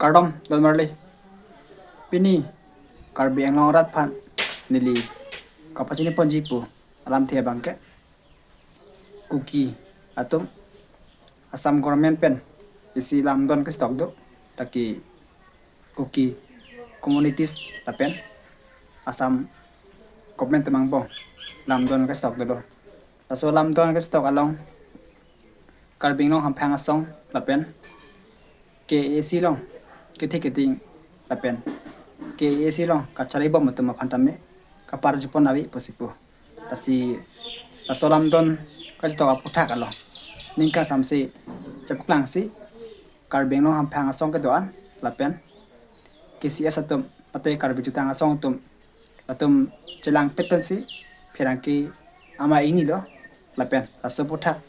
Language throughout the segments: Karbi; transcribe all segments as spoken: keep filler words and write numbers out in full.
Kardom, don marli. Pini Karbi Anglong arat aphan neli kapachini ponji pu alamthe abangke, Kuki atum Assam government pen isi lamdon ketok do, ta ke Kuki communities lapen Assam government atum angbong lamdon ketok dolo. Laso lamdon ketok along Karbi Anglong Hamphang Asong lapen K A A C along kethe keding lapen K A A C along kacharibom atum aphan tame kaparjupon ave pusi pu. Lasi laso lamdon kachetok aputhak along ningkan samsi chepaklangsi Karbi Anglong Hamphang Asong kedo-an lapen K C S atum mate Karbi Jutang Asong atum, latum chelangpet pensi pherangke amei inilo lapen laso aputhak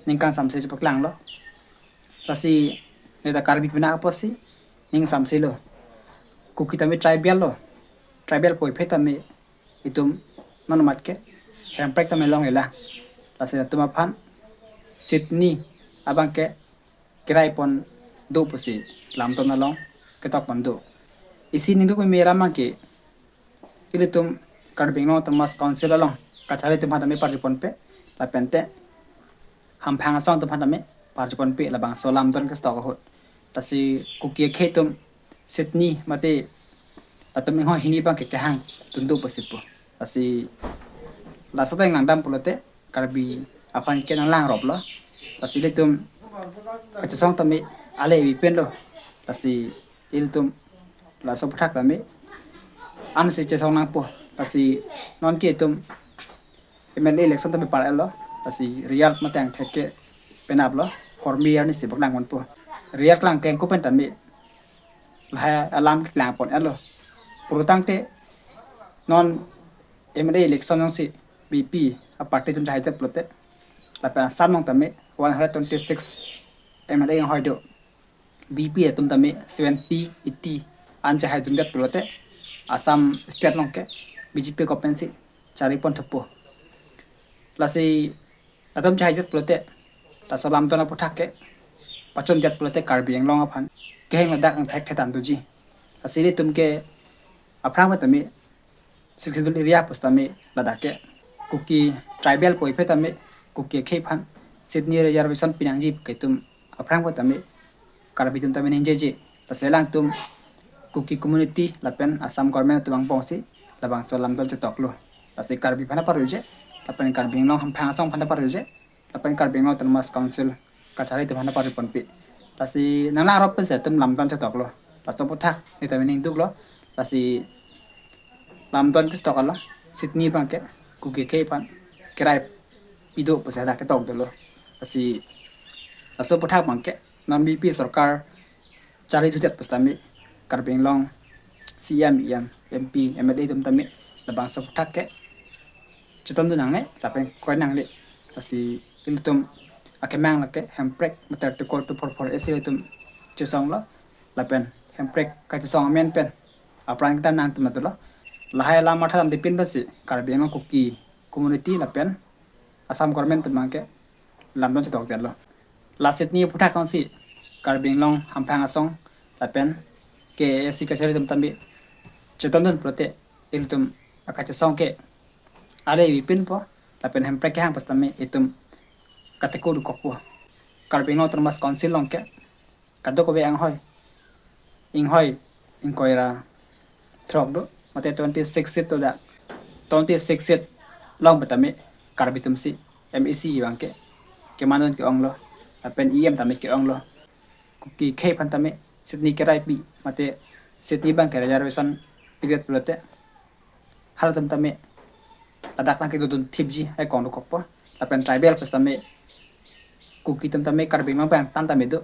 ningkan samsi chepaklanglo. Lasi neta Karbi pina apotsi ning samsilo. Kuki tame tribal lo. Tribal puvoiphit tame itum non mat ke hemprek tame long-ela. Lasi latum aphan seat ni abangke kiraipon do pusi lamdon along ketokpon do. Isi ningduk meme alam abangke ilitum Karbi Anglong Autonomous Council along kachari atum aphan tame parjuponpe, lapente Hamphang Asong atum aphan tame parjuponpe, labangso lamdon ketok ahut. Lasi Kuki akhei atum seat ni mate latum inghoi hini abangke kehangdun do pusi pu. Lasi laso ta inglangdam pulote Karbi aphan ke nanglang roplo. Lasi ilitum kachesong tame ale ivi pen lo. Lasi ilitum laso aputhak tame ansi chesong nangpo. Lasi non ke itum M L A election tame par-etlo. Lasi result mate angthek ke penaplo. Hormi arni si bak nangponpo. Result klang kengku pen tame lahai alam keklangpon-etlo. Pulotangte non M L A election alongsi B P a party atum chehaidet pulote, lapen Assam along tame one hundred twenty-six M L A inghoi do. B P atum tame seventy, eighty an chehaidundet pulote Assam state along ke B J P government si charipon thupo. Lasi latum chehaidet pulote, laso lamdon aputhak ke pachundet pulote Karbi Anglong aphan kehang ladak angthek thethan doji. Lasi ilitum ke aphrang tame Sixth Schedule area pusitame ladak ke Kuki tribal puvoiphit tame Kuki akhei aphan seat ni reservation pinangji pu ke itum aphrang tame Karbi atum tame ningjeje. Lasi alangtum Kuki community lapen Assam government atum angbongsi labangso lamdon chetoklo. Lasi Karbi aphan ta parjuje, lapen Karbi Anglong Hamphang Asong aphan ta parjuje, lapen Karbi Anglong Autonomous Council kachari atum aphan ta parjuponpe. Lasi nanglang rop pensi itum lamdon chetoklo. Laso aputhak neta ningduklo. Lasi lamdon ketok along seat ni abangke Kuki akhei aphan kirai pido pusi hadak ketok dolo. Lasi laso aputhak abangke non B P sorkar chari thudet pusitame Karbi Anglong C E M, E M, M P, M L A atum tame labangso aputhak ke chetondun nangne lapen kroi nangne. Lasi ilitum akemang lake hemprek mate Article two four four A C ilitum chesonglo, lapen hemprek kachesong amen pen apran kita nangtum atulo. Lahai alam matha dam dipin basi Karbi Anglong Kuki community lapen Assam government atum abangke lamdon chetokdetlo. La seat ni aputhak alongsi Karbi Anglong Hamphang Asong lapen K A A C kachari atum tame chetondun pulote ilitum akachesong ke ale ivi pinpo, lapen hemprek kehang pusitame itum kateko dokokpo. Karbi Anglong Autonomous Council along ke kadokave anghoi, inghoi ingkoi ra throk do, mate twenty-six seat do dak. Twenty-six seat along pu tame Karbi atumsi M A C abangke kemandun ke-onglo, lapen E M tame ke-onglo. Kuki akhei aphan tame seat ni kiraipi mate seat ni abangke reservation pidet pulote halatum tame ladak nangkedodun thipji akong dokokpo. Lapen tribal pusitame Kuki atum tame Karbi Anglong abang tan tame do.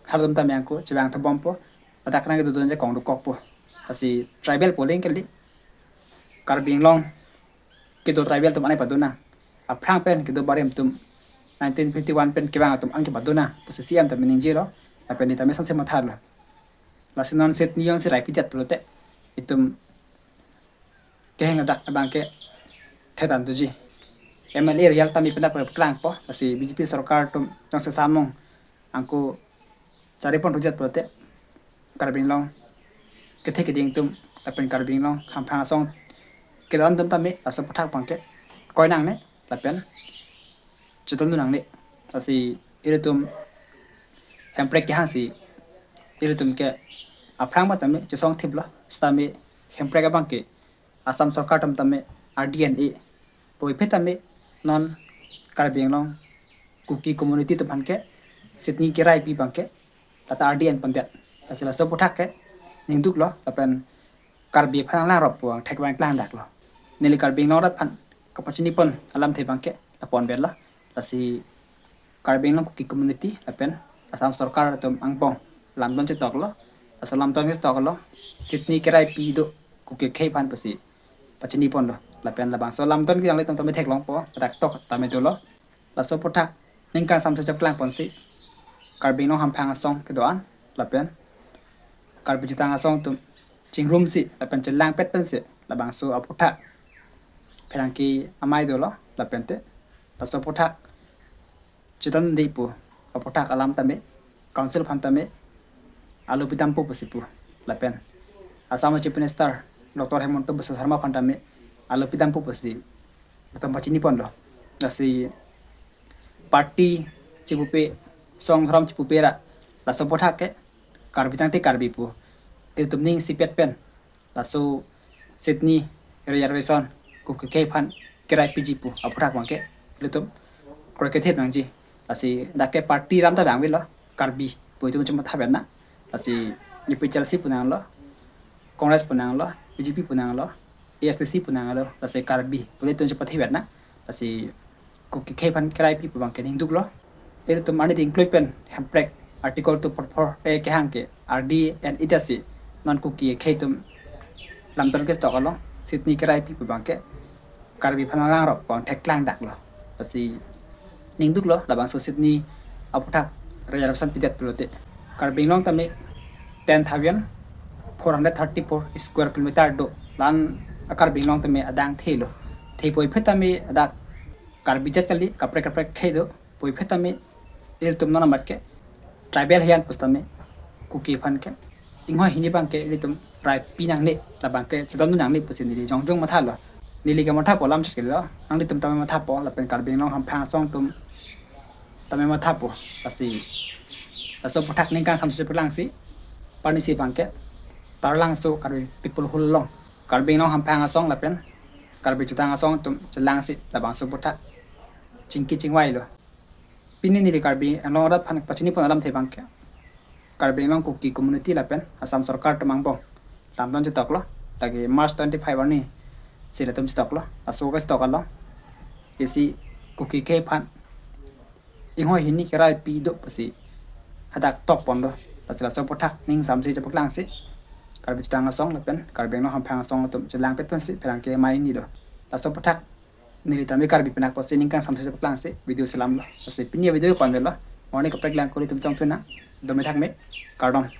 Halatum tame angko chevang thobompo. Ladak nangkedodun akong dokokpo. Lasi tribal polling kali. Karbi Anglong kedo tribal atum an ke padonang. Aphrang pen kedo barim atum nineteen fifty-one pen kevang atum an ke padonang pusi C E M tame ningjelo. Lapen neta tame sanse mathalo. Lasi non seat ni alongsi raipidet pulote itum kehang ladak abangke thethan doji. M L A result tame penap klangpo, lasi B J P sorkar atum jongsi Assam along angko charipon thudet pulote Karbi Anglong kethe keding atum lapen Karbi Anglong hamphang asong kedo-an atum tame laso aputhak abangke koi nangne lapen chetongdun nangne. Lasi ilitum hemprek kehangsi ilitum ke aphrang ma tame chesong thiplo, sitame hemprek abangke Assam sorkar atum tame R D N e puvoiphit tame non Karbi Anglong Kuki community atum aphan ke seat ni kerai pi abangke lata R D N pondet. Lasi laso aputhak ke ningduklo lapen Karbi aphan alangrop pu angthek abang klangdaklo. Neli Karbi Anglong arat aphan kapachini pon alamthe abangke lapu-an avelo. Lasi Karbi Anglong Kuki community lapen Assam sorkar atum angbong lamton chetoklo. Laso lamton chetoklo, seat ni kerai pi do Kuki akhei aphan pusi pachini ponlo. Lapen labangso lamton ke nanglitum tame theklongpo, hadak tok tame dolo. Laso aputhak ningkan samse chepaklang ponsi Karbi Anglong hamphang asong kedo-an lapen Karbi Jutang Asong atum chingrumsi lapen chelangpet pensi labangso aputhak pherangke amei dolo, lapen te laso aputhak chetongdunde pu aputhak alam tame council aphan tame alo pidampo pusi pu, lapen Assam Chief Minister Doctor Himanta Biswa Sarma aphan tame alo pidampo pusi latum pachini ponlo. Lasi party chipupe, song dhorom chipupe ra laso aputhak ke Karbi tangte Karbi pu ilitum ning isipet pen laso seat ni reservation Kuki akhei aphan kerai piji pu aputhak abangke ilitum kroikre thip nangji. Lasi dak ke party alam ta bang avelo, Karbi pu itum chematha vet nang. Lasi U P H L C pu nanglo, Congress pu nanglo, B J P pu nanglo, A S D C pu nanglo, lasi Karbi pu itum chepathe vet nang. Lasi Kuki akhei aphan kerai pi pu abangke ningduklo. Ilitum arni ding klui pen hemprek Article two four four A kehang ke R D N e ta si non Kuki akhei atum lamton ketok along seat ni kerai pi pu abangke Karbi aphan alangrop pu angthek klangdaklo. Lasi ningduklo labangso seat ni aputhak reservation pidet pulote. Karbi Anglong tame ten thousand four hundred thirty-four square kilometer do. La-an a Karbi Anglong tame adang thelo. The puvoiphit tame hadak Karbi jat kali, kaprek kaprek akhei do. Puvoiphit tame ilitum non amat ke tribal hiyan pusitame Kuki aphan ke inghoi hini abangke ilitum rai pi nangne, labangke chetongdun nangne pusi neli jongjong mathalo. Neli ke mathapo alam chot kali lo, nanglitum tame mathapo lapen Karbi Anglong hamphang asong atum tame mathapo. Lasi laso aputhak ningkan samse chepaklangsi parni si abangke Taralangso Karbi People Hall along Karbi Anglong hamphang asong lapen Karbi Jutang Asong atum chelangsi labangso aputhak chingki chingvailo. Pini neli Karbi Anglong arat aphan pachini pon alamthe abangke Karbi Anglong Kuki community lapen Assam sorkar atum angbong lamton chetoklo, lake March twenty-five arni si latum chetoklo. Laso ketok along isi Kuki akhei aphan inghoi hini kerai pi do pusi hadak tok ponlo. Lasi laso aputhak ning samse chepaklangsi Karbi Jutang Asong lapen Karbi Anglong hamphang asong atum chelangpet pensi pherangke amei ni do. Laso aputhak neli tame Karbi penak pusi ningkan samse chepaklangsi video selamlo. Lasi pini video pan avelo. Mo arni kaprek lang kori atum chongthu nang. Dome thakme. Kardom.